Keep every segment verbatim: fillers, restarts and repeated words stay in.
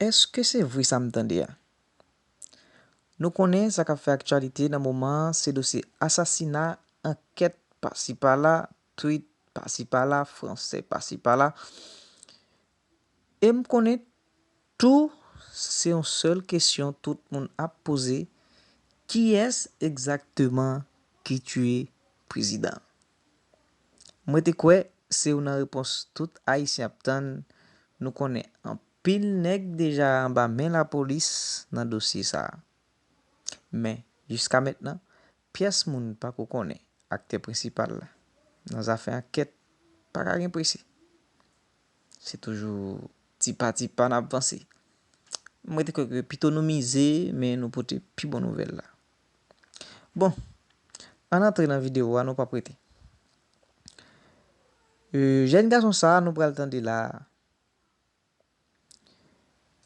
Èske se vre sa m tande a? Nou konnen sa k ap fè aktyalite nan moman an, se dosye asasina, ankèt pasi pala, twit pasi pala, fransè pasi pala. E m konnen tou, se yon sèl kesyon tout moun ap poze, kiyès egzakteman ki tiye prezidan? Mwen te kwè se youn nan repons tout Ayisyen ap tann. Nou konnen anpil nèg deja anba men lapolis nan dosye sa a. Men, jiska mentnan, pyès moun pako konnen aktè prensipal la. Nan zafè ankèt, pa ka gen prese. Se toujou tipa tipa n ap vanse. Mwen te kwè ke pito nou mize, men nou pote pi bon nouvèl la. Bon, ann antre nan videyo a, nou p ap rete. E, jèn gason sa a nou pral tande la a,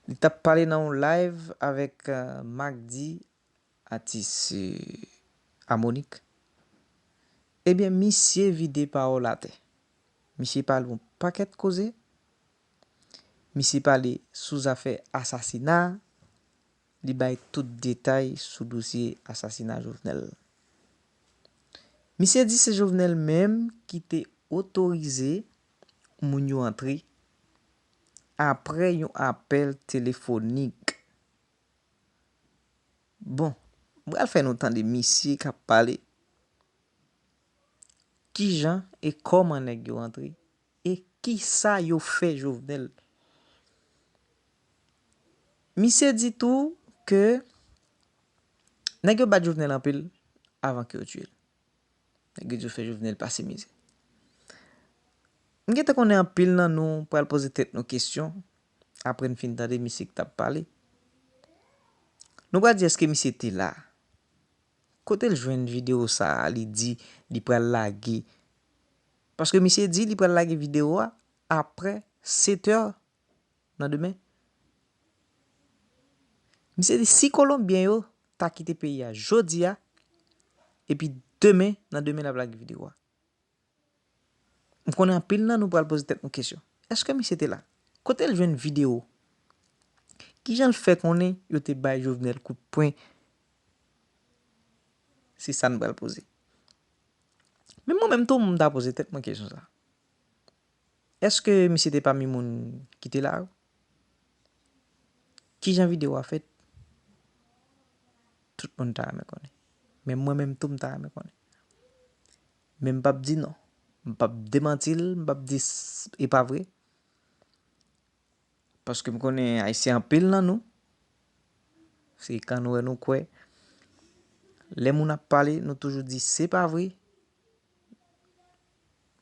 li t ap pale nan yon live avèk, e, Mack D, atis, e, Amonik. Ebyen, misye vide pawòl atè. Misye pale yon pakèt koze. Misye pale sou zafè asasina. Li bay tout detay sou dosye asasina Jovenel. Misye di se Jovenel menm ki te otorize moun yo antre apre yon apèl telefonik. Bon, m pral fè nou tande misye k ap pale kijan e kòman nèg yo antre e kisa yo fè Jovenel. Misye di tou ke nèg yo bat Jovenel anpil avan ke yo tiye l. Nèg yo di yo fè Jovenel pase mizè. M gentan konnen anpil nan nou pral poze tèt nou kesyon, apre n fin tande misye ki t ap pale. Nou pral di èske misye te la? Kote l jwenn videyo sa a, li di li pral lage? Paske misye di li pral lage videyo a apre sèt è nan demen. Misye di si Kolonbyen yo ta kite peyi a jodi a, epi demen, nan demen l ap lage videyo a. M konnen anpil nan nou pral poze tèt nou kesyon. Èske misye te la? Kote l jwenn videyo? Kijan l fè konnen yo te bay Jovenel kout pwen? Se sa n pral poze. Men mwen menm tou, m ta poze tèt mwen kesyon sa. Èske misye te pami moun ki te la yo? Kijan videyo a fèt? Tout moun ta renmen konnen. Men mwen menm tou, m ta renmen konnen. Men m p ap di non. M p ap demanti l, m p ap di s- e pa vre. Paske m konnen Ayisyen anpil nan nou. Se kan nou wè nou kwè. Lè moun ap pale, nou toujou di se pa vre.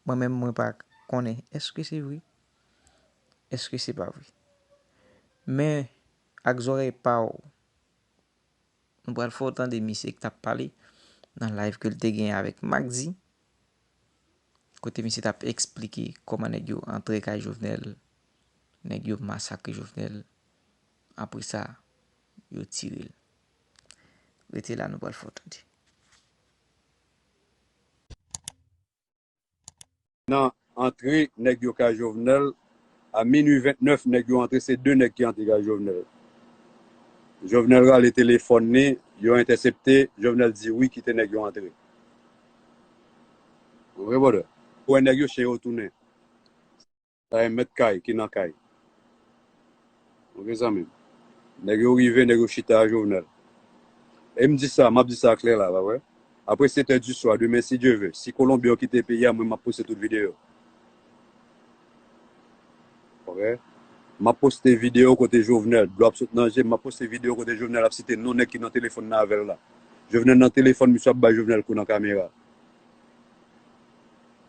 Mwen menm, mwen pa konnen èske se vre, èske se pa vre. Men, ak zòrèy pa w, nou pral fè w tande misye ki t ap pale nan live ke l te gen avèk Mack D, kote misye t ap eksplike kòman nèg yo antre kay Jovenel, nèg yo masakre Jovenel, apre sa, yo tire l. Rete la, nou pral fè w tande. Nan antre nèg yo kay Jovenel, a minui vennèf, nèg yo antre, se de nèg ki antre kay Jovenel. Jovenel rale telefòn li, yo entèsepte, Jovenel di wi, kite nèg yo antre. Ou konprann, brother? Ou wè nèg yo, chen yo tounen. Sa e mèt kay ki nan kay. Oke, zanmi m. Nèg yo rive, nèg yo chita a Jovenel. E m di sa, m ap di sa klè la, pa vre? Apre sèt è di swa, demen, si Dye ve, si Kolonbyen yo kite peyi a, mwen, m ap poste tout videyo. Oke? M ap poste videyo kote Jovenel, dlo ap sot nan je, m ap poste videyo kote Jovenel ap site non nèg ki nan telefòn nan avè l la. Jovenel nan telefòn, misye ap bay Jovenel kou nan kamera.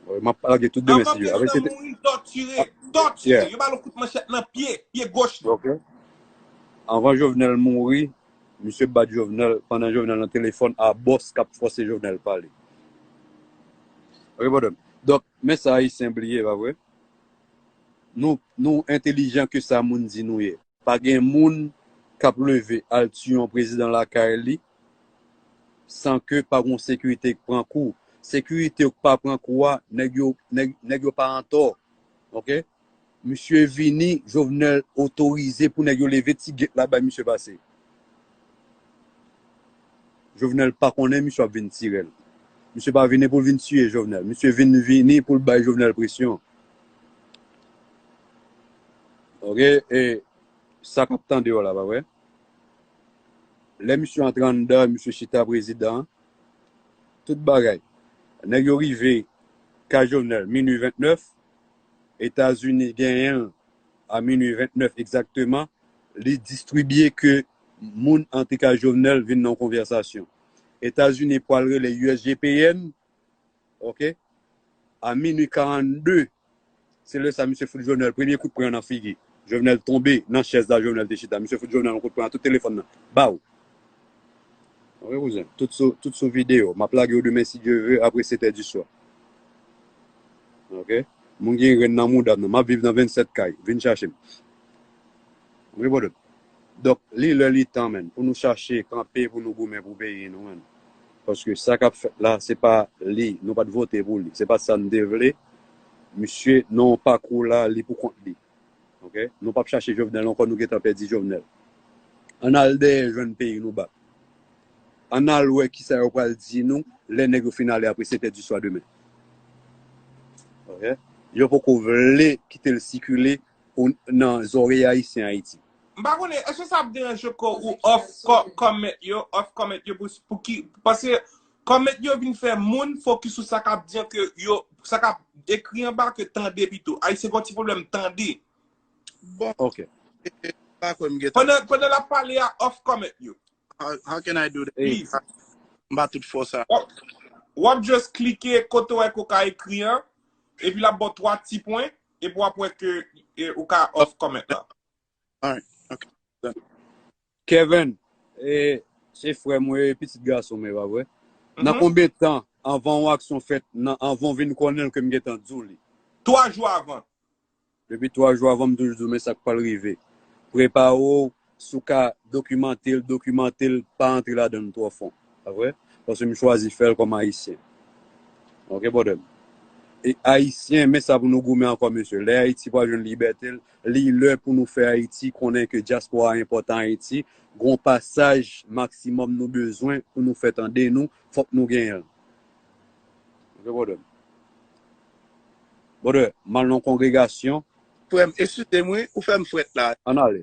Wi, m ap lage tout demen si Dye. Anvan prezidan mouri, l tòtire, tòtire. Yo ba l yon kout manchèt nan pye, pye goch li. Ok. Anvan Jovenel mouri, misye bat Jovenel, pandan Jovenel nan telefòn a bòs k ap fòse Jovenel pale. Ok, brother. Donk, men sa Ayisyen bliye, pa vre? Nou, nou entelijan ke sa moun di nou ye. Pa gen moun k ap leve al tiye yon prezidan lakay li san ke pa gon sekirite k pran kou. Sekirite yo k pa pran kou a, nèg yo, nèg, nèg yo pa antò. Ok? Misye vini, Jovenel otorize pou nèg yo leve ti gate la bay misye pase. Jovenel pa konnen misye ap vin tire l. Misye pa vini pou l vin tiye Jovenel. Misye vin vini pou l bay Jovenel presyon. Ok, e sa k ap tande yo la, pa vre? Lè misye antre anndan, misye chita prezidan, tout bagay. Nèg yo rive kay Jovenel, minui vennèf, Etazini genyen l a minui vennèf egzakteman, li distribye ke moun antre kay Jovenel vin nan yon konvèsasyon. Etazini pral rele U S G P N, ok, a minui karannde, se lè sa misye fout Jovenel premye kout pwen nan figi. Jovenel tonbe nan chèz la, Jovenel te chita. Misye fout Jovenel yon kout pwen ak tout telefòn nan. Baw! Ok, kouzen. Tout sou, tout sou videyo. M ap lage yo demen, si Dye ve, apre sèt è di swa. Ok? Moun gen grenn nan mouda m nan. M ap viv nan vennsèt kay. Vin chache m. Ok, brother? Donk, li lè li tan, menn, pou nou chache kanpe, pou nou goumen pou peyi nou, menn. Paske sa k ap fèt la, se pa li. Nou pa t vote pou li. Se pa sa n te vle. Misye, nan yon pakou la, li pou kont li. Ok? Nou p ap chache Jovenel ankò, nou gentan pèdi Jovenel. Ann al dèyè jwenn peyi nou bak. Ann al wè kisa yo pral di nou lè nèg yo fin ale apre sèt è di swa demen. Ok? Yo poko vle kite l sikile nan zòrèy Ayisyen Ayiti. M pa konnen, èske sa ap deranje kò ou off co- comment yo, off comment yo pou, pou ki, paske comment yo vin fè moun focus sou sa k ap di an ke yo, sa k ap ekri anba ke tande pito. Ayisyen gen yon ti pwoblèm tande. Bon. Ok. Pa kwè m gentan. Pandan, pandan l ap pale a, off comment yo. How, how can I do that? Please. M pa tout fò sa. W ap, w ap just klike kote w wè ke w ka ekri an, epi l ap ba w twa ti pwen, epi w ap wè ke e, ou ka off comment la. Alright. Ok. Done. Kevin, e, se frè m, wi, pitit gason m, e pa vre? Nan konbyen tan anvan yon aksyon fèt, nan, anvan w vin konnen l ke m gentan di w li? Twa jou avan. Depi twa jou avan, m toujou di w, men sa k pral rive. Prepare w, si w ka dokimante l, dokimante l, pa antre ladan l twò fon. Pa vre? Paske m chwazi fè l kòm Ayisyen. Ok, brother m? E Ayisyen, men sa pou nou goumen ankò, mesye. Lè Ayiti pral jwenn libète l, li lè pou nou fè Ayiti konnen ke dyaspora enpòtan Ayiti, gon pasaj maksimòm nou bezwen pou nou fè tande nou, fòk nou genyen l. Ok, brother m? Brother, m al nan kongregasyon. Frè m, eskize m wi, ou fè m frèt la. Ann ale.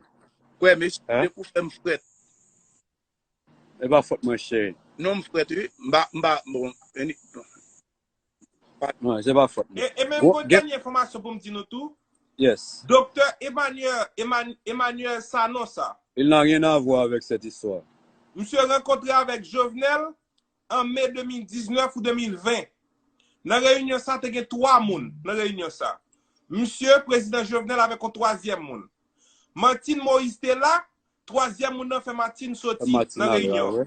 Frè m, eskize m, ou fè m frèt. E pa fòt mwen, cheri. Non, m frèt wi. M pa, m pa, bon, any- Non, se pa fòt mwen. E, e menm gon dènye enfòmasyon pou m di nou tou. Yes. Doktè Emmanuel, Emmanuel, Emmanuel Sanon sa. Il n'a rien à voir avec cette histoire. Misye rankontre avèk Jovenel an me de mil diznèf ou de mil ven. Nan reyinyon sa, te gen twa moun nan reyinyon sa. Misye, prezidan Jovenel avèk yon twazyèm moun. Martine Moïse te la, twazyèm moun nan fè Martine soti nan reyinyon.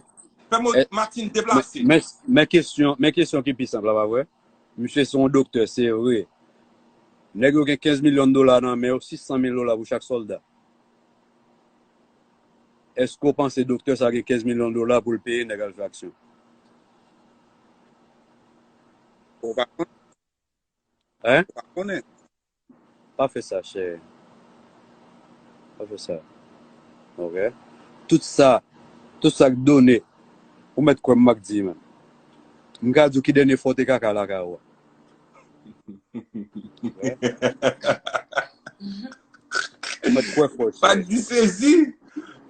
Fè Martine deplase. Men kesyon, men kesyon ki pi senp la, pa vre? Misye se yon doktè, se vre. Nèg yo gen kenz milyon dola nan men yo, sis san mil dola pou chak sòlda. Èske w panse doktè sa gen kenz milyon dola pou l peye nèg al fè aksyon? Ou pa konnen. Hein? Ou pa konnen. Pa fè sa, chè. Pa fè sa. Ok? Tout sa, tout sa k done, ou mèt kwè m, m ak di, man. M ka di w ki dènye fwa w te kaka lakay ou a. Ou mèt kwè fò, chè. Pak di sezi.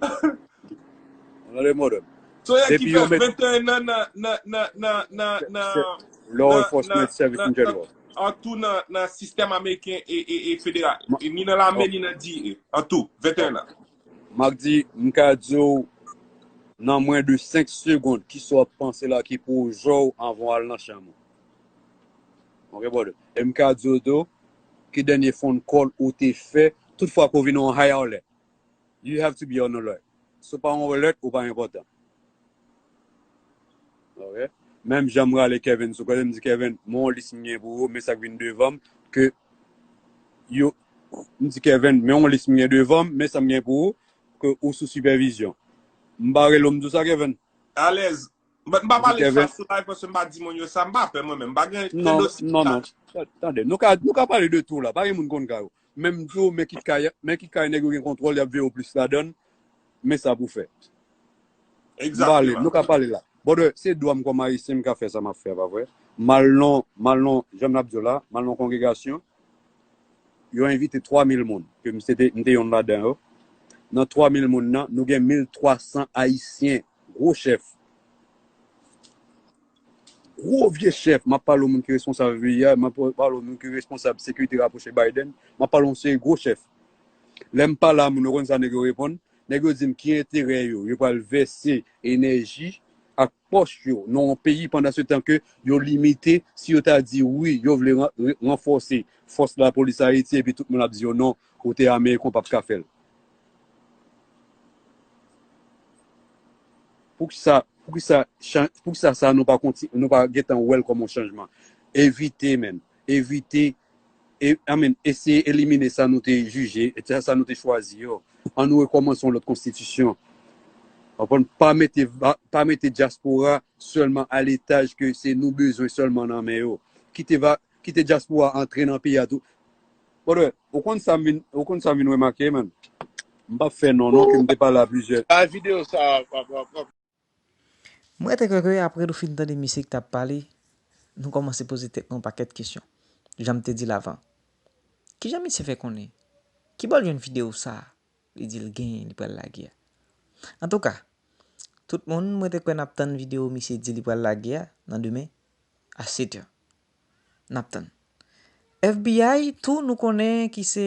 Ann ale, madanm. Soyè ki fè venteyen an nan, nan, nan, nan, nan, nan, law enforcement service in general. Antou nan, nan sistèm ameriken e, e, e federal. Ni nan lame, ni nan D E. Antou, venteyen an. M ap di, m ka di w, nan mwen de senk segonn, kisa w ap panse la ki pwojè w anvan w al nan chanm ou. Ok, brother. E m ka di w tou, ki dènye phone call ou te fè, tout fwa ke w vin yon high alert. You have to be on alert. Si w pa on alert, ou pa enpòtan. Ok? Menm jan m rale Kevin sou kote, m di, Kevin, men yon lis m gen pou ou, men sa k vin devan m, ke yo, m di, Kevin, men yon lis m gen devan m, men sa m gen pou ou, ke ou sou sipèvizyon. M pa rele w, m di w sa, Kevin. Alèz. But m pa pale sa sou live paske m pa di moun yo sa, m pa pè mwen menm. M pa gen krendo sipòta. Non, non, non. Tande, nou ka, nou ka pale de tou la. Pa gen moun konn ka yo. men m di w, men ki kay, men ki kay nèg yo gen kontwòl, y ap veye w plis ladan l, men sa pou fè. M pale, nou ka pale la. Brother, se dwa m kòm Ayisyen, m ka fè sa m ap fè a, pa vre? M al nan, m al nan, jan m ap di w la, m al nan kongregasyon, yo envite twa mil moun, ke m se te, m te yonn ladan yo. Nan twa mil moun nan, nou gen mil twa san Ayisyen, gwo chèf. Gwo vye chèf, m ap pale w moun ki responsab V I A, m ap pale w moun ki responsab sekirite rapwoche Biden, m ap pale w yon seri gwo chèf. Lè m pale a moun, ou konn sa nèg yo reponn? Nèg yo di m ki enterè yo, yo pral vèse enèji ak pòch yo nan yon peyi pandan se tan ke yo limite si yo ta di wi, yo vle ran-, re-, ranfòse fòs lapolis Ayiti epi tout moun ap di yo non, kote Ameriken w p ap ka fè l. Poukisa, poukisa, chan-, poukisa sa nou pa konti-, nou pa gentan wè l kòm yon chanjman? Evite, menn. Evite, e, I mean, eseye elimine sa nou te jije, e sa, sa nou te chwazi yo. Ann nou rekòmanse yon lòt konstitisyon. Konprann? Pa mete va-, pa mete dyaspora sèlman a letaj ke se nou bezwen sèlman nan men yo. Kite va-, kite dyaspora antre nan peyi a tou. Brother, ou konn sa m vin, ou konn sa m vin remake, man. M p ap fè non, non, ke m te pale a plizyè. Bay videyo sa a, w ap, w ap, w ap. Mwen te kwè ke apre nou fin tande misye ki t ap pale, nou kòmanse poze tèt nou yon pakèt kesyon. Jan m te di l avan. Kijan misye fè konnen? Ki bò l jwenn videyo sa a? Li di l genyen, li pral lage a. Antouka, tout moun, mwen te kwè n ap tann videyo misye di li pral lage a nan demen a sèt è. N ap tann. F B I tou, nou konnen ki se,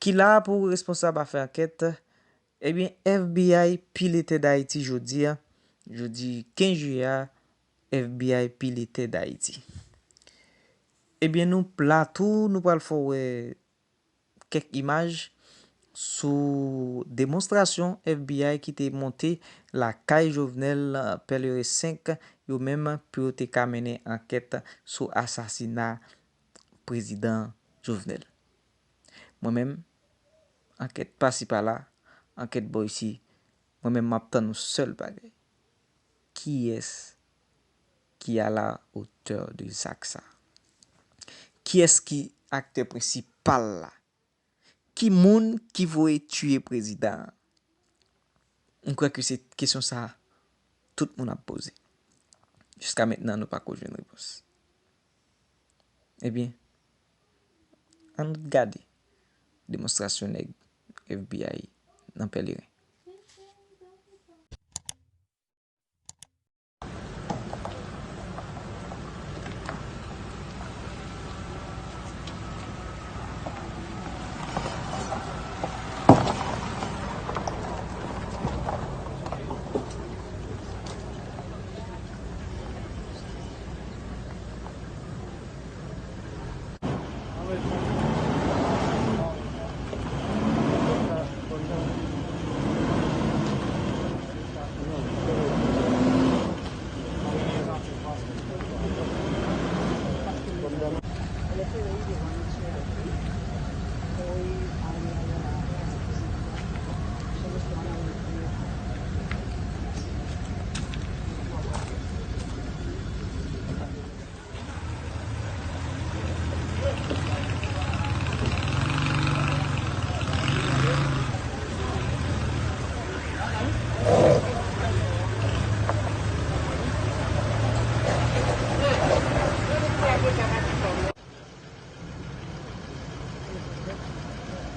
ki la pou responsab afè ankèt. Ebyen, F B I pile tè Dayiti jodi a. Jodi kenz jiyè a, F B I pile tè Dayiti. Ebyen, nou la tou, nou pral fè w wè kèk imaj sou demonstrasyon F B I ki te monte lakay Jovenel, Pèleren senk, yo menm pou yo te ka mennen ankèt sou asasina prezidan Jovenel. Mwen menm, ankèt pasi pala, ankèt bò isi, mwen menm m ap tann yon sèl bagay. Kiyès ki à la hauteur de zak sa? Kiyès ki aktè prensipal la? Ki moun ki voye tiye prezidan an? M kwè ke se kesyon sa a tout moun ap poze. Jiska mentnan, nou pako jwenn repons. Ebyen, ann gade demonstrasyon nèg F B I nan Pèleren.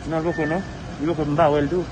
Non, l poko non. Li poko, m pa wè l tou.